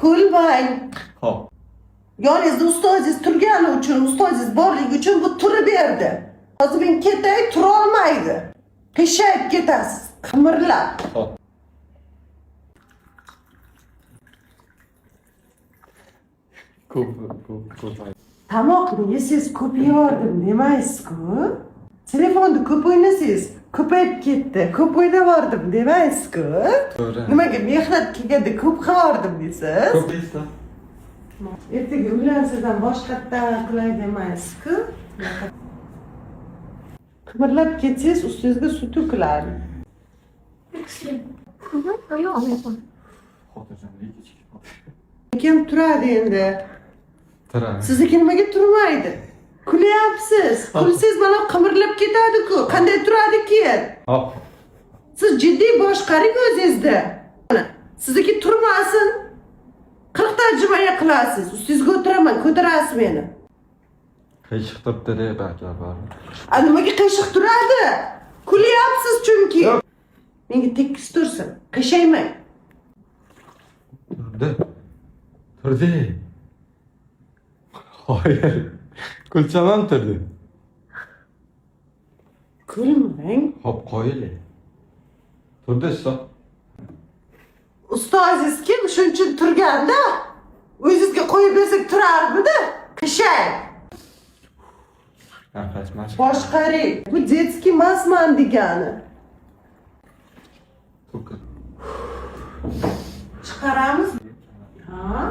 Kulmang. Xo'p. Yoningizda ustozingiz turgani uchun, ustozingiz borligi uchun bu turib berdi. Hozir men ketay, turolmaydi. Qiyshayib ketasiz, qimirlab. Xo'p. Ko'p, ko'p, ko'p. Tomoqni yesangiz ko'p yeyordim demaysiz-ku. Telefonni ko'p o'ynasangiz ko'payib ketdi, ko'p o'ynavordim demaysiz-ku. To'g'ri. Nimaga mehnat kelganda ko'p qilardim deysiz? Ko'p deysiz. Ertaga uylansangiz ham boshqatdan qilay demaysiz-ku. Qimirlab ketsangiz ustingizga suv to'kiladi. Yo'q, olmayapman. Xotirjamlik ichki. Kim turadi endi? Turadi. Sizniki nimaga turmaydi? Kulyapsiz. Kulsangiz mana qimirlab ketadi-ku. Qanday turadi keyin? Hop. Siz jiddiy boshqaring o'zingizni. Mana, sizniki turmasin. 40 tarjimaga qilasiz. Ustingizga o'tiraman, ko'tarasiz meni. Qiyshiq turibdi deb aka baribir. A nimaga qiyshiq turadi? Kulyapsiz chunki. Menga tekis tursin. Qiyshayman. Turdi. Turdi. Qoyil. Kulsam ham turdi. Kulmang. Hop, qoyil. Turdi ustoz. Ustozingiz kim? Shuning uchun turganda o'zingizga qo'yib bersak turarmidi? Qishay. Nafas mashq. Boshqaring. Bu детский emasman degani. To'kil. Chiqaramiz. Ha?